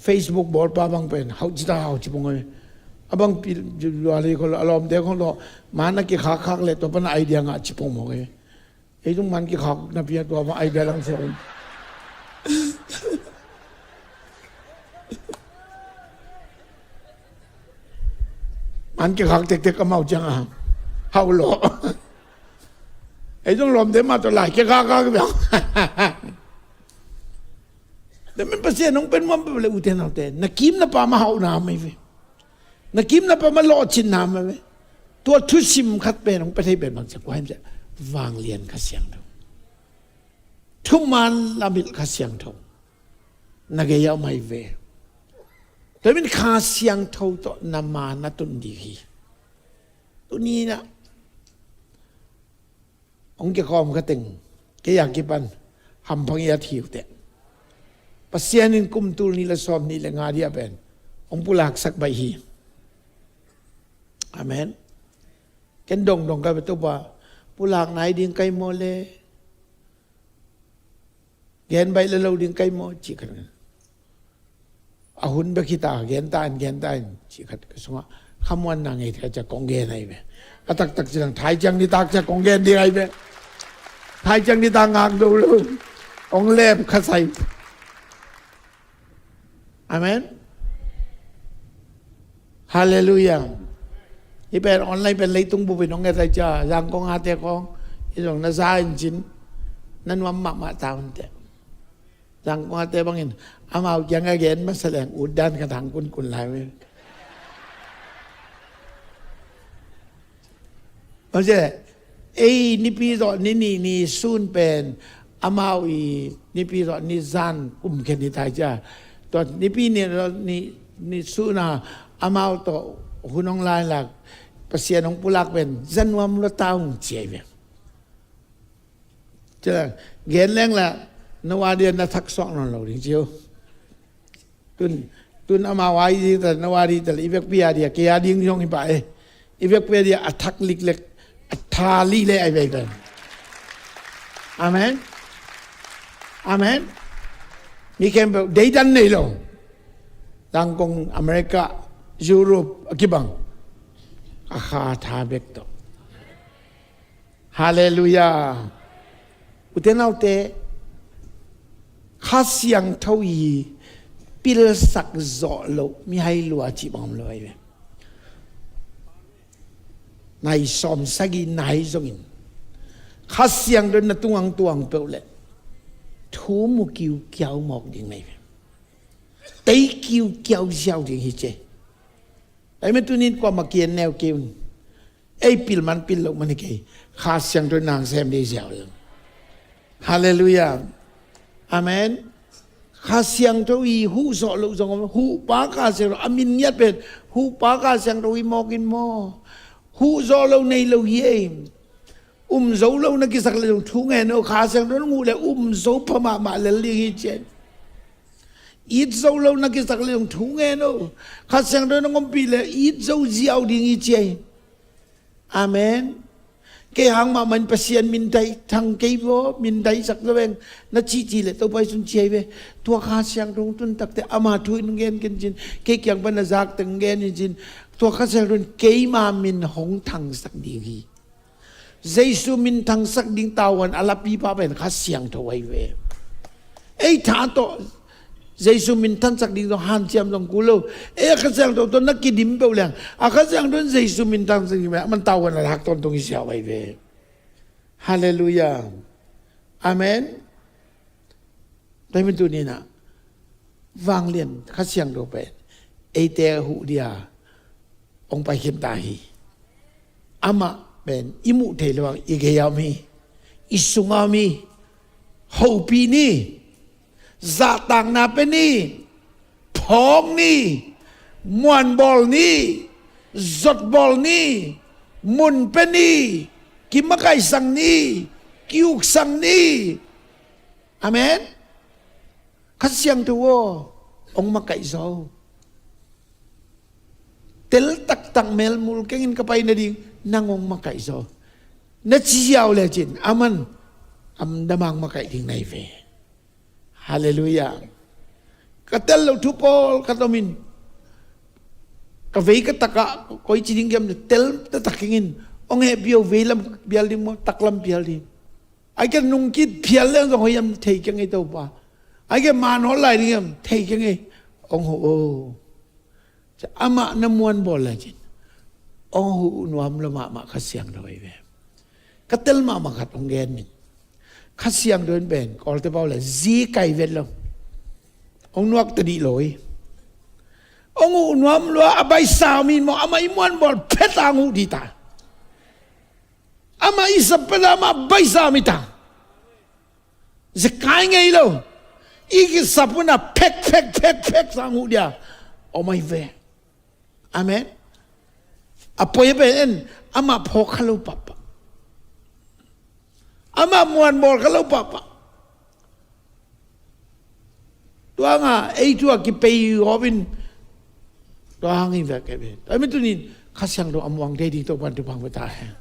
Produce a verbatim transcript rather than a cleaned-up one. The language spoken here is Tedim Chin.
Facebook bawlpa bang pen hau cita hau ci pong e. A bang pi lua le khol a lawmte khol tawh man a kikhakkhak le tua pan a idea ngah ci pong mawk e. Ei tung man kikhak na pia tua bang idea lang sia un. Man kikhak tektek amau ciang a hau law. Ei tung lawmte mah tawh lai kikhakkhak biang. Tua min Pasian hong pen muam peuh le ute naute, na kim na pam a hauhna mah hi ve. Na kim na pam a lawhcinna mah hi ve. Tua thusim khat pen hong pia thei pen bang cia kua hiam cia, vanglian Kha Siangtho. Thuman lamilh Kha Siangtho na gei a om ahi ve. Tua min Kha Siangtho tawh na ma na tun ding hi. Tuni-in ah hong kikhawm kha teng kei a kipan hampha ngiat hi uh teh. Pasian in kum tul nih le sawm nih le nga dia pen hong pulaksak baih hi. Amen. Ken dongdong ka ve Topa, pulak nai ding kai maw le, gen baih le lo ding kai maw ci khat. A hun bek hi ta, gen ta in, gen ta in ci khat ka sungah khamuanna ngei khat cia kong gen ahi ve. A taktak ci lang thai ciang nitak cia kong gen ding ahi ve. Thai ciang nitak ngak do lo, kong lep kha sai. Amen. Halleluiah. Hih pen online pen leitung bupin hong nget ai cia, Zangkong ate khawng i zong na za in cin, na nuam mahmah ta un teh. Zangkong ate bangin amau kiang a gen masa leng ut dan khat hang kunkun lai ve. Ei nipi zawh ni nih ni sun pen amau i nipi zawh ni zan kum khen hi tai cia. Tua nipi ni, ni, ni sun a amau tawh hun hong lailak, Pasian hong pulak pen za nuam lua ta ung ci ahi ve. Cia gen leng la na wa dia na thak suak nawn lo ding ci uh. Tun, tun amau a i ding ta, na wa ding ta le, i vekpi a dia, kei a ding zong hi pah e. I vekpi a dia a thak liklek, a tha li le ai vei ta. Amen. Amen. Mi khempeuh deidan nei lo. Zangkong, America, Europe a kibang a Kha tha bek tawh. Halleluiah. Ute naute, Kha Siangtho i pilsak zawh loh mihai lua cih bang om lo ahi ve. Nai sawm sagih nai zongin Kha Siangtho na tungah tuang peuh leh thu mu kiukiau mawk ding na hi ve. Tei kiukiau ziau ding hi ci. Ahi mah tunin kuamah kian neu kei un. Ei pil man pil loh man hi kei. Kha Siangtho in nang sem ding ziau ding. Halleluiah. Amen. Kha Siangtho i huh zawh loh zong om. Huhpa Kha Siangtho a min ngiat pen Huhpa Kha Siangtho hi mawk in maw? Huh zawh loh nei lo hi ei. Um zo lo na kisak le zong thu ngen o. Kha Siangtho na huh le um zo pha mahmah lel ding hi ci ei. It zo lo na kisak le zong thu ngen o. Kha Siangtho na ngompih le it zo ziau ding hi ci ei. Amen. Kei hang mahmah in Pasian minthang kei vaw, minthangsak zo veng na cihcih le Topa i sun ci ahi ve. Tua Kha Siangtho hong tun takte ama thu in hong gen ken cin, kei kiang pan na zak teng hong gen in cin. Tua Kha Siangtho in keima min hong thangsak ding hi. Jesu minthangsak ding tavuan a lapipa pen Kha Siangtho ahi ve. Ei tha tawh Jesu minthangsak ding zong hanciam zong kul lo. Ei a Kha Siangtho tawh na kidim peuh leng a Kha Siangtho in Jesu minthangsak ding ve, aman tavuan a lak tawntung hi siau ahi ve. Halleluiah. Amen. Tua hi min tuninah vanglian Kha Siangtho pen eite huh dia hong pai khin ta hi. Amah pen i muh thei lo a i gei a om hi. I sung a om hi. Hopih ni. Zahtakna pe ni. Phawk ni. Muanbawl ni. Zotbawl ni. Mun pe ni. Kimakaihsak ni. Kiuksak ni. Amen. Kha Siangtho aw, hong makaih zaw. Tel taktak melmul kengin ka pai nading nang hong makaih zaw. Na ci ziau lecin aman amdamang makaih ding na hi ve. Halleluiah. Ka tel loh thu pawlkhat om in, ka vei ka tak ah koi ci ding hiam, tel taktak keng in. Hong hehpih o, veilam pial ding maw, taklam pial ding? Ahih kei leh nungkik phial leng zong hoih hiam, thei keng ei Topa. Ahih kei leh man hawh lai ding hiam, thei keng ei. Hong huh o. Amah na muanbawl lecin hong huh nuam lua mahmah Kha Siangtho hi ve. Ka tel mahmah khat hong gen ning. Kha Siangtho in pen Kawlte pau leh zi kai vet lo. Hong nuak ta dih lo hi. Hong huh nuam lua, a baisa om in maw, amah i muanbawl phet a hong huh dih ta. Amah i sap phet a amah baisa om hi ta. Zekai ngei lo. I kisap hun a phek, phek, phek, phek sa hong huh dih a om ahi ve. Amen. A poi a pen en, amah phawk kha lo pahpah. Amah muanbawl kha lo pahpah. Tua hang a ei thu a kipei gawp in, tua hang hi ve kei ve. Tua mi tunin Kha Siangtho a muang thei ding Topa'n thupha hong pia ta hen.